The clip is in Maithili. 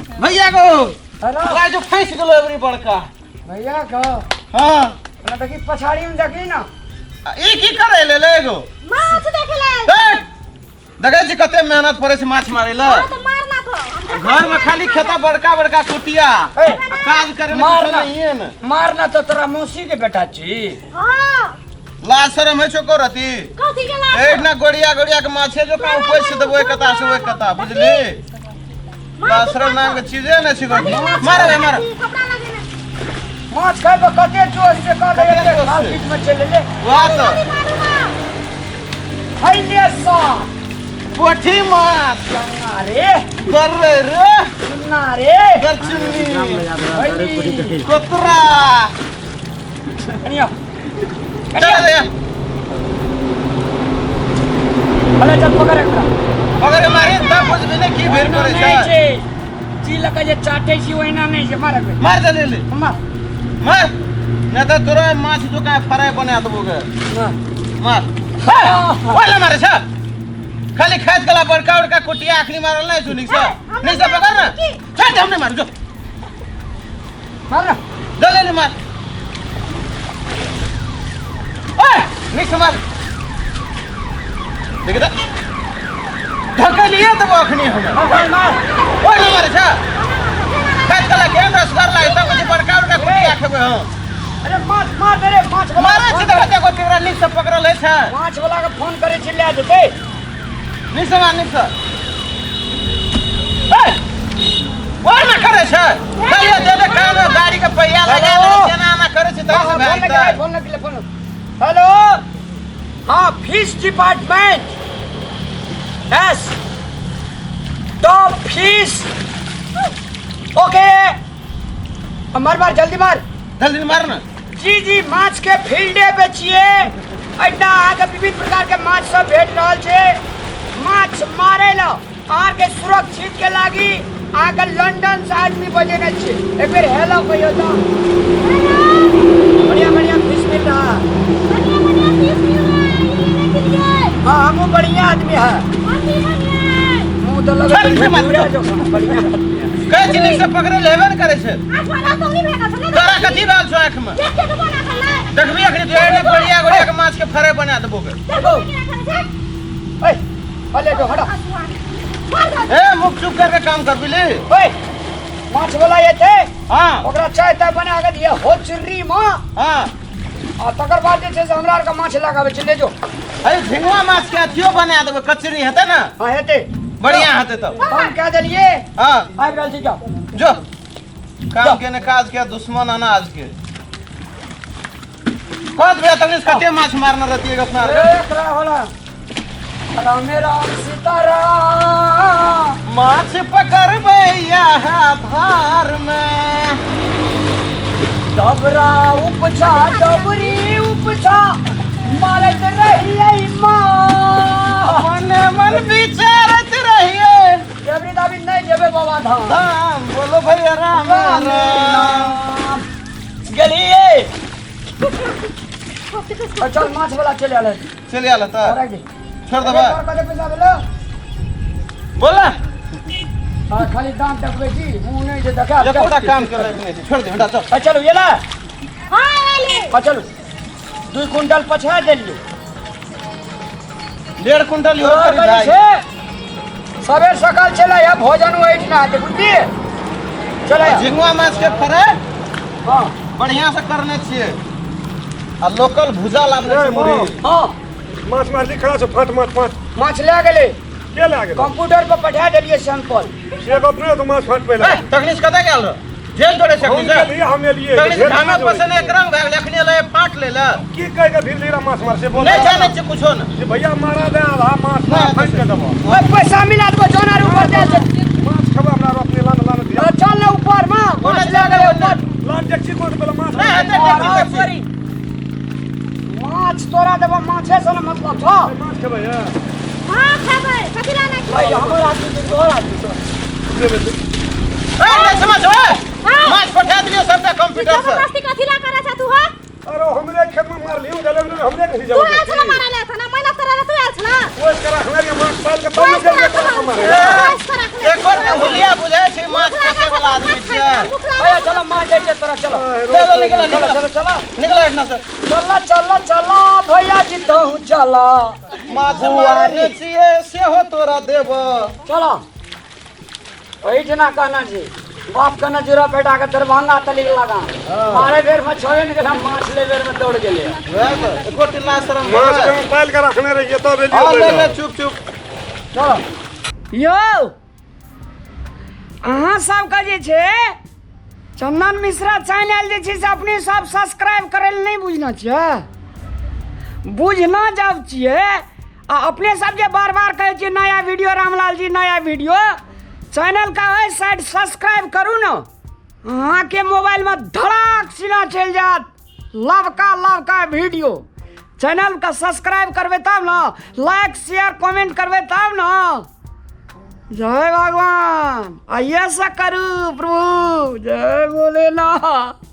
भैया गो। हेलो। लाज जो फंस गेलो एबरी बड़का। भैया को। हाँ। ना देखी पछाड़ी में देखी ना। आ, ई की करे ले ले एगो? माछ देखे ले। ए, देखै छी कते मेहनत पड़ै छै माछ मारै ला। हाँ, तो मारना तो हम तो घर में खाली खेता बड़का बड़का कुटिया। ए, आ काज करे ले मारना। कुछो नहीं है ना। मारना तो तोरा मौसी के बेटा छी। हाँ। लाज शरम है छो करती। कथी के लाज? एक ना गोड़िया गोड़िया के माछे जो का उपैस देबो एक कता से ओइ कता, बुझली? लाज शरम नाम के चीजे नै छै। मार रे मार। कपड़ा लगे ना। माछ खाइबे कते जोश से कह दे। कते जोश से? मार्केट में चले ले। वाह तो। मारू ना। खैले सा। पोठी माछ। चन्ना रे। कर रे रे। चन्ना रे। गरचुन्नी। खैली। कोतरा। कनिया। चल रे। अरे चल पकड़ एकरा। पकड़ के मारी तब बुझबी ने की भेल करे नहि छै। छै। जी लगा जे चाटे छी ओहिना नहि छै, मार एकरा। मार जल्दी जल्दी। मार। मार। नहीं तो तोरा माछ जो का फ्राई बना देबो गे। मार। मार। ओए ले मारे छ। खाली खाइत कला बड़का बड़का कुटिया अखनी मारल नहीं सुनी से। नहीं से पकड़ ना। छोड़ दे, हमने मारू जो। मार ना। जल्दी जल्दी मार। ओए नहीं से मार। देख तो धक्का लिया तो अखनी हम। मार मार। ओए ले मारे छ। खाइत कला केहन रसगर लागै तब कहै छै बड़का बड़का कुटिया खेबै हम। अरे माछ मार दे रे माछ वाला। मारै छै तऽ कते गोटी ओकरा नीक से पकड़ल अछि। माछ वाला के फोन करे छी ले जेतै। नीक से मार, नीक से। ए, ओए ना करै छै। खाली दे दे कान में गाड़ी के पहिया लगा दे, केना एना करै छै तहन से फोन भए लगे जेतै। फोन लगे फोन। हेलो। हाँ fish department. Yes. Top fish. Okay. मार मार जल्दी मार। जल्दी मार ना। जी जी माछ के फील्डे पे छियै। एहिना अहाँके विभिन्न प्रकार के माछ सब भेट रहल छै। माछ मारै लए अहाँके सुरक्षित के लागी अहाँके लंदन से आदमी बजेने छियै। एक बेर हेलो कहियो तऽ। बढ़िया बढ़िया फिश मिल रहा है। बढ़िया बढ़िया फिश मिल रहा है, ये लेने के लिए। हाँ हमहूँ बढ़िया आदमी है। हम भी बढ़िया है। मुँह तो लगे चल, चल, पूरा जो बढ़िया आदमी है। कहै छी नीक से पकड़े लेबे ने करै छै। आँख वाला तो नहीं भेटल छलै। तोरा कथी भेल छौ आँखि में? देख के तो बना छलै। देखबी अखनी तो एने गोड़िया गोड़िया के माछ के फ्राई बना देबो गे। देखो केना करै छै। ओए, अले जो हटो। ए मुख चुप करके काम कर बिली। ओए, माछ वाला एतै। हाँ। ओकरा चाय ताय बना के दिया हो चिर्री माँ। हाँ। आ तकर बाद जे छै से हमरा आरके माछ लए के आबै छै ले जो। अरे झिंगुआ माछ के अथियो बना देबै, कचरी हेतै ने? हाँ हेतै। बढ़िया हेतै तब। काम कए देलियै? हाँ। आबि रहल छी जाओ। जो। काम के ने काज के दुश्मन अनाज के। कत बे तखनी से कते माछ मारने रहतियै अपना आरके? एकरा होला। रामे राम सीताराम। माछ पकड़बै यहाँ धार में। डबरा उपछा डबरी उपछा मारत रहियै माँ। मने मन विचारत रहियै। डबरी दाबी नहीं जेबै बाबा धाम। धाम बोलो भैया राम राम राम। राम। गेलियै। चल माछ वाला चलि आयल। चलि आयल तऽ राखि दे। छोड़ देबै। तोहर कते पैसा भेलो? बोला। हाँ, खाली दांत देखबै छी मुँह नहि जे देखा। एकोटा काम के लायक नहि छै, छोड़ दे हटा चल। आ, चलू एला। हाँ एले। आ, चलू 2 क्विंटल पछा देलियै। 1.5 क्विंटल इहो तोहर करीब करी भए छै सबेर सकाल चलै आ भोजन ओहिठिना हेतै बुझलियै? चलै गेल। झिंगुआ माछ के फ्राई हाँ बढ़िया से करने छियै आ लोकल भुजा लाबने छै मुरही। हाँ माछ मारली खड़ा छौ फाट माछ फाट। माछ लए गेलै। के लए गेलै? कंप्यूटर पर पठा देलियै सैंपल। से गप नहि, तो माछ फाट पहिले। ए, तखनी से कतऽ गेल रह? जेल जोड़े छै हम अखनी से। गेलियै, हम एलियै। तखनी से ढेर धानक माछ जोड़ै पसने छै। क्रम भए गेलै, अखनी एलै फाट लै लए। की कहि के धीरे धीरे माछ मार से बोल। नहि जानै छियै कुछो ने। जे भैया मारा दे आधा माछ नहि, फाटि के देबो। ओए पैसा मिला देबो जौन आर ऊपर दे छै। माछ खेबो हमरा अपने लान लान दिया। अरे चल ने ऊपर में माछ लए गेलै ऊपर। लान डेक्ची कोन पहिले माछ। नहि हेतै डेक्ची तेक्ची। सॉरी। माछ तोरा देबो माछे से ने मतलब छौ। माछ खेबै है? हाँ खेबै। कथी ला नहि भाई हमर आदमी छै तोहर आदमी छौ। ए, नहि समझ ओए। माछ पठा दियौ सबटा कंप्यूटर से। जबरदस्ती कथी ला करै छ तू हो? अरे हमरे खेत में मारली उधर हमरे कथी तू जबरदस्ती। आयल छला मारै ला था ना, मेहनत करै ला तू आयल छला। ओइ के रखने रहियै माछ पाल के तब ने गेलियै तोरा मारै। एक बार हुलिया बुझाइ छै माछ। चलो। चलो निकलो। चलो। निकलो। चलो चलो। निकलो एतना से। चलो चलो चलो भैया जी तहु चलो। माछ मारने छियै सेहो तोरा देब। चलो, ओहिठिना कहना जी बाप कहना जुरा बेटा के दरभंगा तली लगा मारे बेर में छोड़े ने गेल, हम माछ ले बेर में दौड़ गेले। वएह तऽ एको टिल्ला शरम। माछ के हम पालि के रखने रहियै तब एलियै। हँ, ले लै ले, चुप चुप। चलो यौ, अहाँ सबके जे छै चंदन मिश्रा चैनल जे छै से अपने सब सब्सक्राइब करै लए नहि बुझना छियै, बुझना जब छियै आ अपने सब जे बार बार कहै छियै नया वीडियो रामलाल जी नया वीडियो, चैनल का ओहि साइड सब्सक्राइब करू ने, अहाँके मोबाइलमे धड़ाक सीना चलि जायत लवका लवका वीडियो। चैनल का सब्सक्राइब करबै तब ने, लाइक शेयर कमेंट करबै तब ने। जय भगवान, आइए से करू प्रभु, जय भोलेनाथ।